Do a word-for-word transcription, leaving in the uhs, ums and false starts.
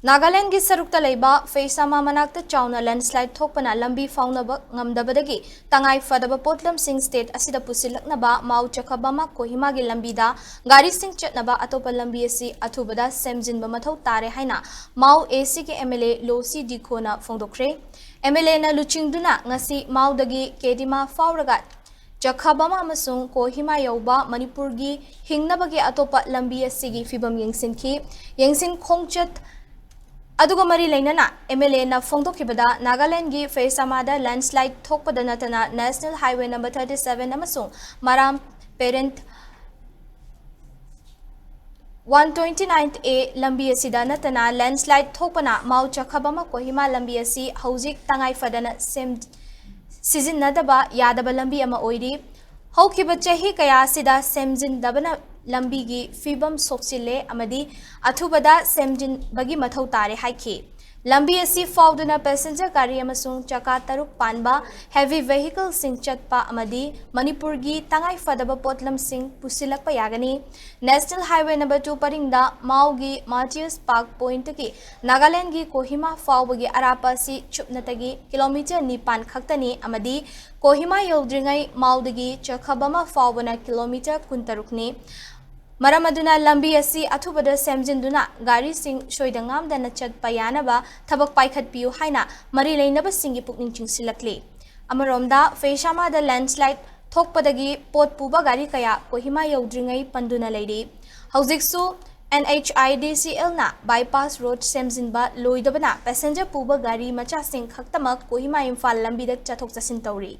ꯅꯥꯒꯥꯂꯦꯟꯒꯤ ꯁꯔꯨꯛꯇ ꯂꯩꯕ ꯐꯦꯁꯥꯃꯥ ꯃꯅꯥꯛꯇ ꯆꯥꯎꯅ ꯂꯦꯟꯁꯂꯥꯏꯗ ꯊꯣꯛꯄꯅ ꯂꯝꯕꯤ ꯐꯥꯎꯅꯕ ꯉꯝꯗꯕꯗꯒꯤ ꯇꯉꯥꯏ ꯐꯗꯕ ꯄꯣꯠꯂꯝꯁꯤꯡ ꯁ꯭ꯇꯦꯠ ꯑꯁꯤꯗ ꯄꯨꯁꯤꯜꯂꯛꯅꯕ ꯃꯥꯎ ꯆꯈꯕꯃ ꯀꯣꯍꯤꯃꯥꯒꯤ ꯂꯝꯕꯤꯗ ꯒꯥꯔꯤꯁꯤꯡ ꯆꯠꯅꯕ ꯑꯇꯣꯞꯄ ꯂꯝꯕꯤ ꯑꯁꯤ ꯑꯊꯨꯕꯗ ꯁꯦꯝꯖꯤꯟꯕ ꯃꯊꯧ ꯇꯥꯔꯦ ꯍꯥꯏꯅ ꯃꯥꯎ ꯑꯦꯁꯤꯒꯤ ꯑꯦꯝ ꯑꯦꯜ ꯑꯦ ꯂꯣꯁꯤ ꯗꯤꯈꯣꯅ ꯐꯣꯡꯗꯣꯛꯈ꯭ꯔꯦ꯫ ꯑꯦꯝ ꯑꯦꯜ ꯑꯦꯅ ꯂꯨꯆꯤꯡꯗꯨꯅ ꯉꯁꯤ ꯃꯥꯎꯗꯒꯤ ꯀꯦꯗꯤꯃꯥ ꯐꯥꯎꯔꯒ ꯆꯈꯕꯃ ꯑꯃꯁꯨꯡ ꯀꯣꯍꯤꯃꯥ ꯌꯧꯕ ꯃꯅꯤꯄꯨꯔꯒꯤ ꯍꯤꯡꯅꯕꯒꯤ ꯑꯇꯣꯞꯄ ꯂꯝꯕꯤ ꯑꯁꯤꯒꯤ ꯐꯤꯕꯝ ꯌꯦꯡꯁꯤꯟꯈꯤ꯫ ꯌꯦꯡꯁꯤꯟ ꯈꯣꯡꯆꯠ ꯑꯗꯨꯒ ꯃꯔꯤ ꯂꯩꯅꯅ ꯑꯦꯝ ꯑꯦꯜ ꯑꯦꯅ ꯐꯣꯡꯗꯣꯛꯈꯤꯕꯗ ꯅꯥꯒꯥꯂꯦꯟꯒꯤ ꯐꯦꯁꯥꯃꯥꯗ ꯂꯦꯟꯁꯂꯥꯏꯗ ꯊꯣꯛꯄꯗ ꯅꯠꯇꯅ national highway number thirty seven ꯑꯃꯁꯨꯡ ꯃꯔꯥꯝ ꯄꯦꯔꯦꯟ ꯋꯥꯟ ꯇ꯭ꯋꯦꯟꯇꯤ ꯅꯥꯏꯟ ꯑꯦ ꯂꯝꯕꯤ ꯑꯁꯤꯗ ꯅꯠꯇꯅ ꯂꯦꯟꯁꯂꯥꯏꯗ ꯊꯣꯛꯄꯅ ꯃꯥꯎ ꯆꯈꯕꯃ ꯀꯣꯍꯤꯃꯥ ꯂꯝꯕꯤ ꯑꯁꯤ ꯍꯧꯖꯤꯛ ꯇꯉꯥꯏ ꯐꯗꯅ ꯁꯦꯝ ꯁꯤꯖꯤꯟꯅꯗꯕ ꯌꯥꯗꯕ ꯂꯝꯕꯤ ꯑꯃ ꯑꯣꯏꯔꯤ꯫ ꯍꯧꯈꯤꯕ ꯆꯍꯤ ꯀꯌꯥ ꯑꯁꯤꯗ ꯁꯦꯝꯖꯤꯟꯗꯕꯅ ꯂꯝꯕꯤꯒꯤ ꯐꯤꯕꯝ ꯁꯣꯛꯆꯤꯜꯂꯦ ꯑꯃꯗꯤ ꯑꯊꯨꯕꯗ ꯁꯦꯝꯖꯤꯟꯕꯒꯤ ꯃꯊꯧ ꯇꯥꯔꯦ ꯍꯥꯏꯈꯤ꯫ ꯂꯝꯕꯤ ꯑꯁꯤ ꯐꯥꯎꯗꯨꯅ ꯄꯦꯁꯦꯟꯖꯔ ꯒꯥꯔꯤ ꯑꯃꯁꯨꯡ ꯆꯀꯥ ꯇꯔꯨꯛ ꯄꯥꯟꯕ ꯍꯦꯚꯤ ꯚꯦꯍꯤꯀꯜꯁꯤꯡ ꯆꯠꯄ ꯑꯃꯗꯤ ꯃꯅꯤꯄꯨꯔꯒꯤ ꯇꯉꯥꯏ ꯐꯗꯕ ꯄꯣꯠꯂꯝꯁꯤꯡ ꯄꯨꯁꯤꯜꯂꯛꯄ ꯌꯥꯒꯅꯤ꯫ ꯅꯦꯁꯅꯦꯜ ꯍꯥꯏꯋꯦ ꯅꯝꯕꯔ ꯇꯨ ꯄꯔꯤꯡꯗ ꯃꯥꯎꯒꯤ ꯃꯥꯔꯇꯤꯌꯔꯁ ꯄꯥꯔꯛ ꯄꯣꯏꯟꯠꯇꯒꯤ ꯅꯥꯒꯥꯂꯦꯟꯒꯤ ꯀꯣꯍꯤꯃꯥ ꯐꯥꯎꯕꯒꯤ ꯑꯔꯥꯞꯄ ꯑꯁꯤ ꯆꯨꯞꯅꯇꯒꯤ ꯀꯤꯂꯣꯃꯤꯇꯔ ꯅꯤꯄꯥꯟ ꯈꯛꯇꯅꯤ ꯑꯃꯗꯤ ꯀꯣꯍꯤꯃꯥ ꯌꯧꯗ꯭ꯔꯤꯉꯩ ꯃꯥꯎꯗꯒꯤ ꯆꯈꯕꯃ ꯐꯥꯎꯕꯅ ꯀꯤꯂꯣꯃꯤꯇꯔ ꯀꯨꯟꯇꯔꯨꯛꯅꯤ꯫ ꯃꯔꯝ ꯑꯗꯨꯅ ꯂꯝꯕꯤ ꯑꯁꯤ ꯑꯊꯨꯕꯗ ꯁꯦꯝꯖꯤꯟꯗꯨꯅ ꯒꯥꯔꯤꯁꯤꯡ ꯁꯣꯏꯗ ꯉꯥꯝꯗꯅ ꯆꯠꯄ ꯌꯥꯅꯕ ꯊꯕꯛ ꯄꯥꯏꯈꯠꯄꯤꯌꯨ ꯍꯥꯏꯅ ꯃꯔꯤ ꯂꯩꯅꯕꯁꯤꯡꯒꯤ ꯄꯨꯛꯅꯤꯡ ꯆꯤꯡꯁꯤꯜꯂꯛꯂꯤ꯫ ꯑꯃꯔꯣꯝꯗ, ꯐꯦꯁꯥꯃꯥꯗ ꯂꯦꯟꯁꯂꯥꯏꯗ ꯊꯣꯛꯄꯗꯒꯤ ꯄꯣꯠ ꯄꯨꯕ ꯒꯥꯔꯤ ꯀꯌꯥ ꯀꯣꯍꯤꯃꯥ ꯌꯧꯗ꯭ꯔꯤꯉꯩ ꯄꯟꯗꯨꯅ ꯂꯩꯔꯤ꯫ ꯍꯧꯖꯤꯛꯁꯨ ꯑꯦꯟ ꯑꯩꯆ ꯑꯥꯏ ꯗꯤ ꯁꯤ ꯑꯦꯜꯅ ꯕꯥꯏꯄꯥꯁ ꯔꯣꯗ ꯁꯦꯝꯖꯤꯟꯕ ꯂꯣꯏꯗꯕꯅ ꯄꯦꯁꯦꯟꯖꯔ ꯄꯨꯕ ꯒꯥꯔꯤ ꯃꯆꯥꯁꯤꯡ ꯈꯛꯇꯃꯛ ꯀꯣꯍꯤꯃꯥ ꯏꯝꯐꯥꯜ ꯂꯝꯕꯤꯗ ꯆꯠꯊꯣꯛ ꯆꯠꯁꯤꯟ ꯇꯧꯔꯤ꯫